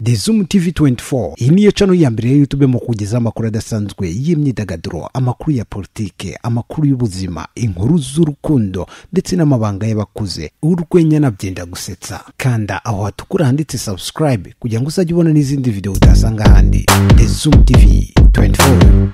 The Zoom TV 24 iyi niyo channel ya mbere ya YouTube mu kugeza amakuru adasanzwe y'imyidagaduro, amakuru ya politike, amakuru y'ubuzima, inkuru z'urukundo ndetse n'amabanga y'abakuze, urwenya nabyenda gusetsa. Kanda aho hatukura handitse subscribe kugira ngo uzajye ubona n'izindi video utasanga ahandi. The Zoom TV 24.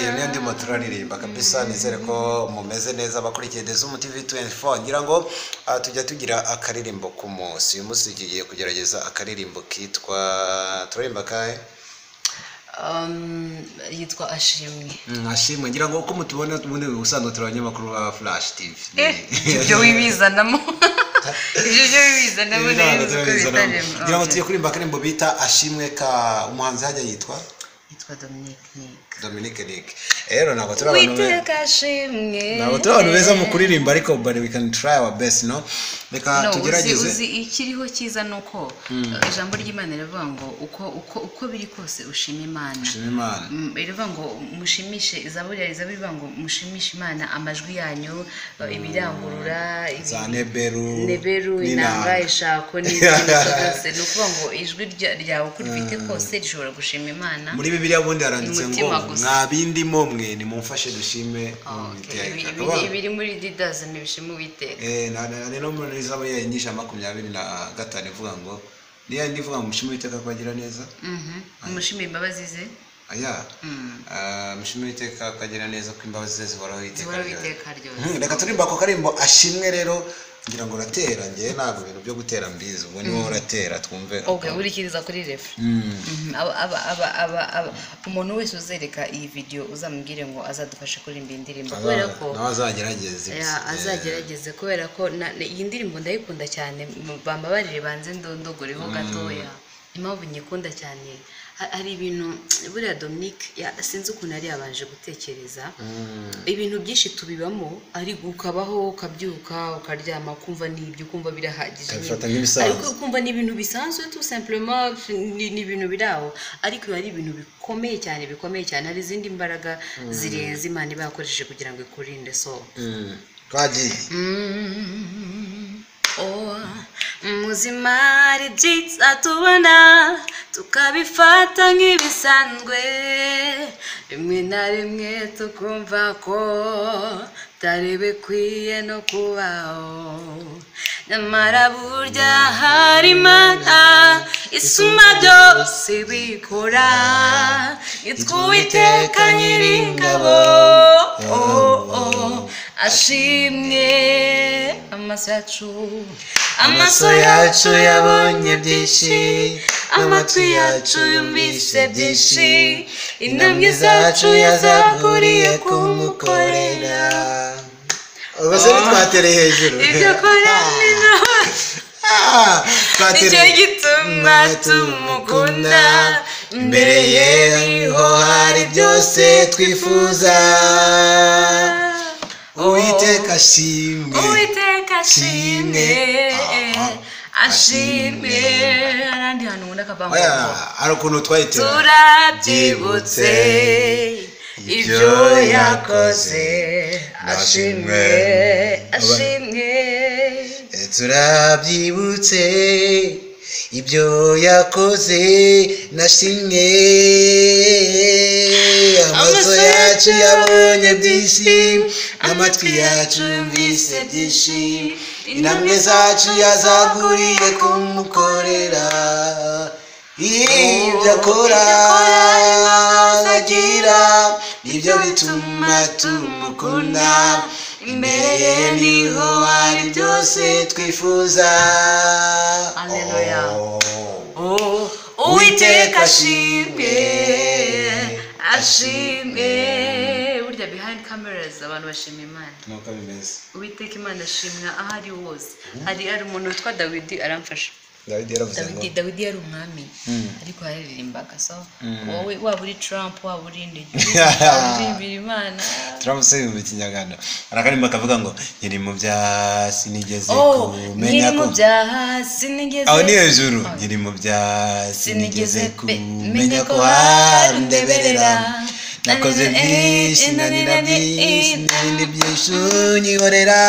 Iyo ndimo turaririmba kabisa, nizere ko mumeze neza abakurikiye The Zoom TV 24. Ngira ngo tujya tugira akaririmbo ku munsi. Uyu munsi tugiye kugerageza akaririmbo kitwa, turirimba kahe? Yitwa Ashimwe. Ashimwe. Ngira ngo uko mutubona ubundi ubusanzwe turi abanyamakuru ba Flash TV. Ibyo wibizanamo. Ibyo wibizanamo neza. Ngira ngo tugiye kuririmba akaririmbo bita Ashimwe ka umuhanzi hajya yitwa Dominic Nick. Dominic Nick. Rero ntabwo turi abantu beza. Ntabwo turi abantu beza mu kuririmba, ariko but we can try our best, no? Reka tugerageze. Uzi ikiriho cyiza nuko ijambo ry'Imana rivuga ngo uko uko uko biri kose ushima Imana. Ushima Imana. Rivuga ngo mushimishe, Zaburi rivuga ngo mushimishe Imana amajwi yanyu, ibirangurura, za neberu, neberu, inanga, ishako n'ibindi byose. Ni ukuvuga ngo ijwi ryawe uko rifite kose rishobora gushima Imana. Muri Bibiliya bundi haranditse ngo mwabindimo mwe nimumfashe dushime Uwiteka. Ibiri muri Didas nibishime Uwiteka. Na no muri Zaburi nyinshi 25 ivuga ngo niya ndivuga ngo mushime Uwiteka ko agira neza. Mushime imbabazi ze. Aya. Mushime Uwiteka ko agira neza, ko imbabazi ze zihoraho iteka ryose. Reka turimba ko karimbo Ashimwe. Rero ngira ngo uratera, ngewe ntabwo ibintu byo gutera mbizi, ubwo niwo uratera twumve. Okay, urikiriza kuri ref. Umuntu wese uzereka iyi video uzamubwire ngo azadufashe kuririmba indirimbo, kubera ko nawe azagerageze. Azagerageze, kubera ko iyi ndirimbo ndayikunda cyane. Bambabarire banze ndondogoreho gatoya. Impamvu nyikunda cyane, hari ibintu buriya Dominic sinzi ukuntu yari yabanje gutekereza. Ibintu byinshi tubibamo, ari ukabaho ukabyuka ukaryama ukumva n'ibyo ukumva birahagije, ariko ukumva ni ibintu bisanzwe, tout simplement ni ibintu biraho, ariko ari ibintu bikomeye cyane, bikomeye cyane. Hari izindi mbaraga zirenze Imana iba yakoresheje kugira ngo ikurinde. So twagiye. Muzima hari byiza tubona tukabifata nk'ibisanzwe, rimwe na rimwe tukumva ko bitari bikwiye no kubaho, nyamara burya hari Imana isumba byose bikora, yitwa Uwiteka Nyiringabo. Ashimwe. Amaso yacu, amaso yacu yabonye byinshi, amatwi yacu yumvise byinshi, intambwe zacu yazaguriye kumukorera. Ubwo se twatereye hejuru. Ibyo akora ni nicyo gituma tumukunda, imbere ye niho hari byose twifuza. Uwiteka ashimwe, Uwiteka ashimwe, ashimwe. Arandi hantu nkunda akavango. Hari ukuntu twayitera. Turabyibutse ibyo yakoze, ashimwe, ashimwe. Turabyibutse ibyo yakoze, nashimwe. Amaso yacu yabonye byinshi, amatwi yacu yumvise byinshi, intambwe zacu yazaguriye kumukorera. Ibyo akora agira nibyo bituma tumukunda, imbere ye niho hari byose twifuza. Haleluya. Uwiteka ashimwe, ashimwe. Burya behind cameras abantu bashima Imana. Nuko bimeze. Uwiteka Imana ashimwa aho ari hose. Hari umuntu witwa Dawidi aramfasha. Dawidi yaravuze ngo Dawidi yari umwami, ariko yararirimbaga. So wowe waba uri Trump, waba uri nde, uririmbira Imana. Trump se mu Kinyarwanda arakarimba akavuga ngo nkiri mu byaha sinigeze kumenya ko, nkiri mu byaha sinigeze, aho ni hejuru, nkiri mu byaha sinigeze kumenya ko hari undeberera, Nakoze byinshi, nanira byinshi, n'ibindi byinshi unyihorera.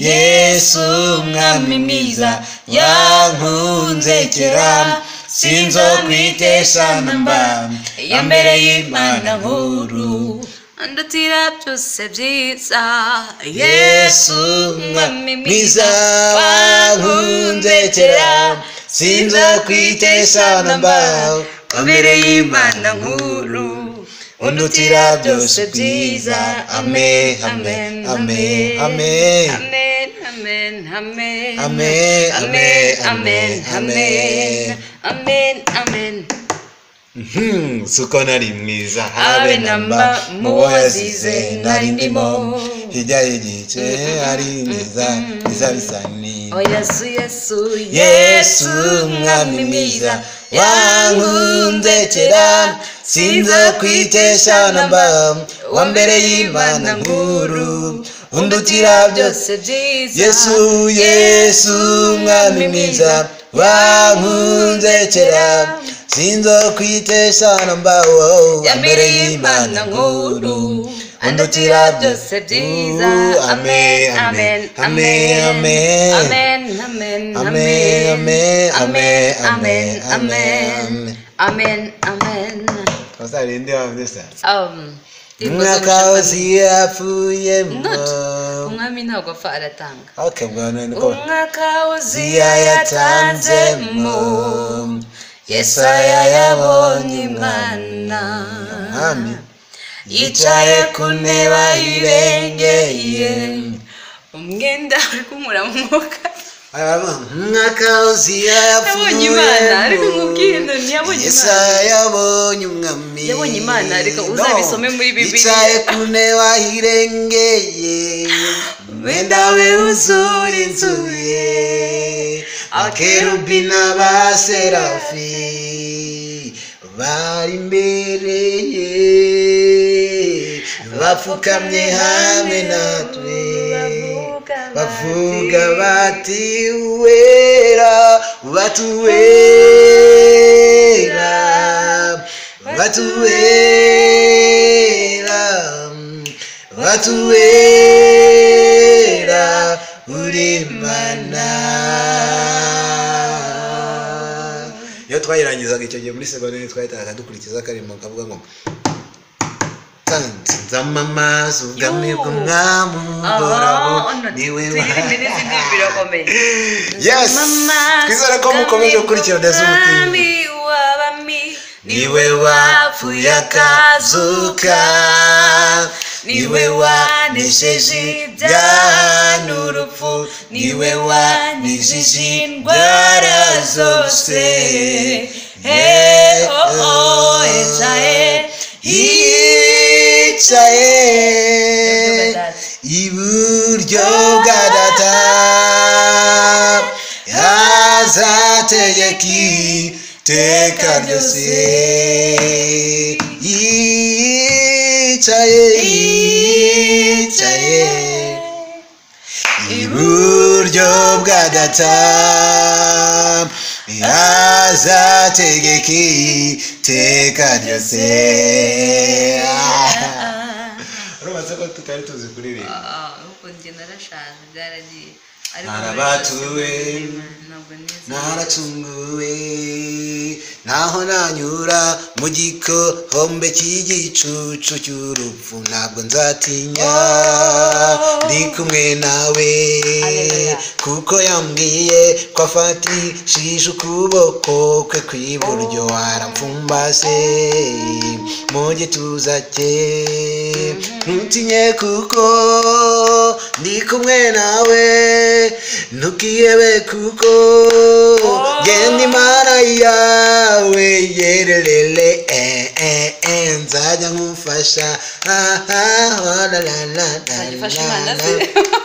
Yesu mwami mwiza, wankunze kera, sinzokwitesha namba, ya mbere y'Imana nkuru. Andutira byose byiza. Yesu mwami mwiza, wankunze kera, sinzokwitesha namba, wa mbere y'Imana nkuru, undutira byose byiza. Amen, amen, amen, amen. Amen, amen, amen. Amen, amen, amen, amen, amen, amen. Suko nari mwiza habe namba, mubo yazize nari ndimo, hirya y'igice ari neza biza bisa ni. Oh Yesu, Yesu, Yesu mwami mwiza, wankunze kera, sinzokwitesha namba, wa mbere y'Imana nkuru, undutira byose byose byiza. Yesu, Yesu mwami mwiza, wankunze kera, sinzokwitesha namba, wa mbere y'Imana nkuru, undutira byose byiza. Amen, amen, amen, amen. Amen, amen, Amen, amen, amen, amen, amen. Amen, amen. Wasarinde wavuze. Indirimbo Umwaka zo mu wose yapfuyemo. Not. Umwami ntabwo apfa, aratanga. Okay, bwana niko. Umwaka Uziya Uziya yatanzemo, yatanzemo, Yesaya yabonye Imana. Umwami yicaye ku ntebe ayirengeye, umwenda uri kunkura mu mwuka. Umwaka Uziya Yabonye Imana, ariko yapfuyemo, nkubwire ngo ntiyabonye Imana. Yesaya yabonye umwami. Yabonye Imana, reka uzabisome muri Bibiliya. Yicaye ku ntebe ahirengeye, umwenda we wuzura inzu ye, abakerubi n'abaserafi bari imbere ye, bapfukamye hamwe natwe, bavuga bati uwera, batuwera, batuwera, batuwera, uri Imana. Iyo twayirangizaga icyo gihe muri segonderi, twahitaga dukurikiza akarimo kavuga ngo nzamamaza ubwami bw'umwami uhoraho, niwe Turirimbe n'izindi, birakomeye. Yes, twizere ko mukomeje gukurikira The Zoom TV. Umwami w'abami, Niwe wapfuye akazuka, niwe wanesheje ibyaha n'urupfu, niwe wanesheje indwara zose. Hey, oh, oh, yicaye. Yicaye iburyo bwa data, azategeka iteka ryose. Yicaye, yicaye iburyo bwa data, azategeka iteka ryose. Urumva ko tutari tuzi kuririmba. Ahubwo njye narashaje, byaragiye. Ariko Narabatuwe, ntabwo nize. Naracunguwe, naho nanyura mu gikombe cy'igicucu cy'urupfu, ntabwo nzatinya, ndi kumwe nawe. Haleluya. Kuko yambwiye ko afatishije ukuboko kwe kw'iburyo, aramfumbase mu gituza cye. Ntutinye kuko ndi kumwe nawe, ntukihebe kuko genda Imana yawe yererere, eh, eh, eh, nzajya nkufasha. Ah, ah, oh, la, la, la, la, Nzajya ufasha la, Imana la. se?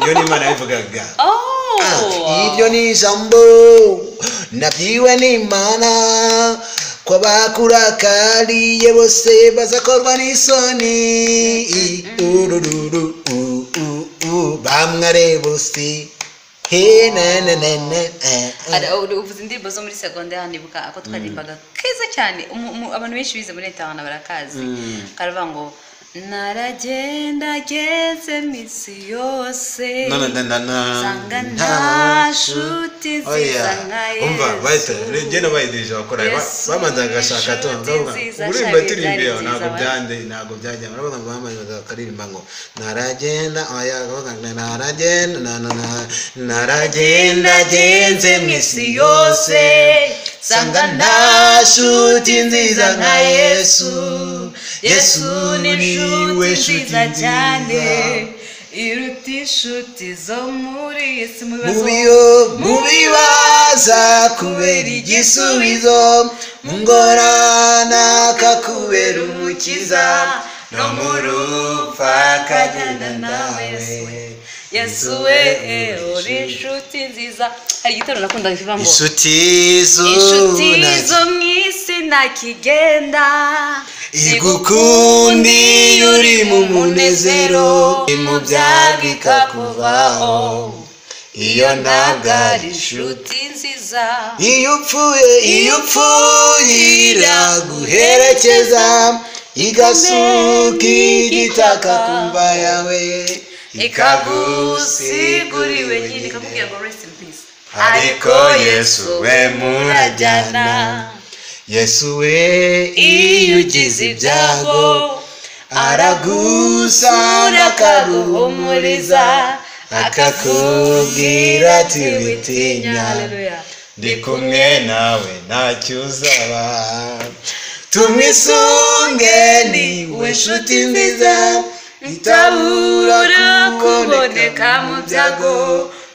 Iyo ni Imana yabivugaga. Oh! Iryo ni ijambo nabwiwe n'Imana, ko abakurakariye bose bazakorwa n'isoni. Urururu u u u bamwe bose. He na na na na Uvuze indirimbo zo muri secondaire, nibuka ako twaririmbaga keza cyane. Abantu benshi bize muri internat barakazi. Karavuga ngo naragenda geze misi yose nsanga nta nshuti nziza nka Yesu. Umva bahita ngenda bayidirije bakora bamanza agashaka uririmba turirimbiye ntabwo byande ntabwo byajya baravuga ngo bamanza akaririmba ngo naragenda oya naragenda naragenda genze misi yose nsanga nta nshuti nziza nka Yesu. Yesu ni inshuti nziza cyane iruta inshuti zo muri isi. Mu bibaza kubera igisubizo, mu ngorane akakubera umukiza, no mu rupfu akagenda nawe. Yesu we uri inshuti nziza. Hari igitero nakundaga kivuga ngo inshuti zo mu isi ntakigenda igukundi uri mu munezero, mu byago ikakuvaho, iyo ntabwo ari inshuti nziza. Iyo upfuye iraguherekeza, igasuka igitaka ku mva yawe, ikagusigura wenyine, ikakubwira ngo rest in peace. Ariko Yesu we murajyana, Yesu we iyo ugize ibyago aragusanga akaguhumuriza, akakubwira ati witinya, ndi kumwe nawe ntacyo uzaba. Tumwisunge ni we nshuti nziza itabura kuboneka mu byago,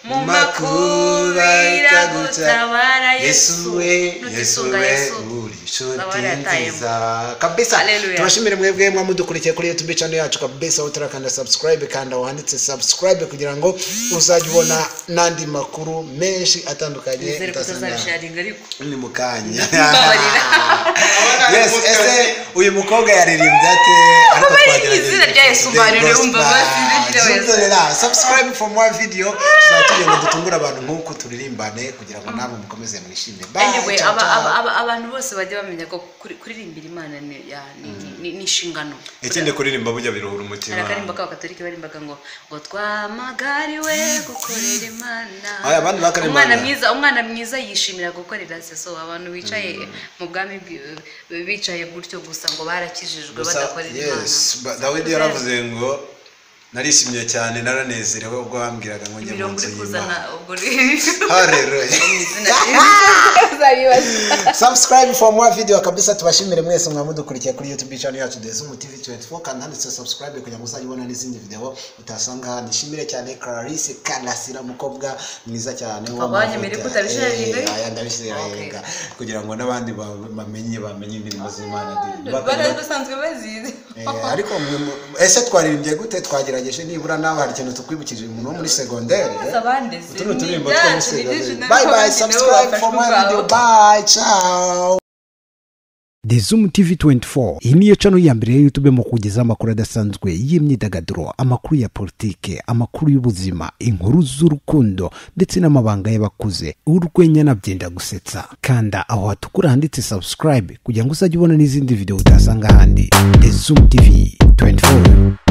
mu makuba iragutabara. Yesu we, Yesu we uri inshuti nziza kabisa. Tubashimire mwebwe mwamudukurikiye kuri YouTube channel yacu kabisa, utarakanda subscribe kanda wanditse subscribe kugira ngo uzajye ubona nandi makuru menshi atandukanye utasanga ni mukanya. Yes, ese uyu mukobwa yaririmbye ate? Ariko twagerageje izina rya Yesu mbarire umva basi. Subscribe for more video, tuzatugenda dutungura abantu nkuko turirimbane kugira ngo nabo mukomeze mwishime. Bye. Anyway, abantu bose bajya bamenya ko kuririmbira Imana ni inshingano. Ikindi kuririmba bujya biruhura umutima. Arakarimba ka Katolika barimbaga ngo twamagariwe gukorera Imana. Aya abandi bakarimba. Umwana mwiza yishimira gukorera se. So abantu bicaye mu bwami bicaye gutyo gusa ngo barakijijwe badakorera Imana. Yes, Dawidi yaravuze ngo narishimye cyane naranezerewe ubwo bambwiraga ngo njye mu nzu y'Imana. Haleluya. Subscribe for more video kabisa. Tubashimire mwese mwamudukurikiye kuri YouTube channel yacu The Zoom TV 24, kandi handitse subscribe kugira ngo uzajye ubona n'izindi video utasanga. Nishimire cyane Clarisse Karasira, umukobwa mwiza cyane w'amavuta. Aya ndabishyirenga kugira ngo n'abandi bamenye indirimbo z'Imana. Bari basanzwe bazizi. Ariko ese twaririmbye gute? Twagerageje nibura nawe hari ikintu tukwibukije umuntu wo muri secondaire. Utuno turirimbo two muri secondaire. Bye bye, subscribe for more video. Bye, ciao. The Zoom TV 24 iyi niyo channel ya mbere ya YouTube mu kugeza amakuru adasanzwe y'imyidagaduro, amakuru ya politike, amakuru y'ubuzima, inkuru z'urukundo ndetse n'amabanga y'abakuze. Urwenya nabyenda gusetsa. Kanda aho hatukura handitse subscribe kugira ngo uzajye ubona n'izindi video utasanga ahandi. The Zoom TV 24.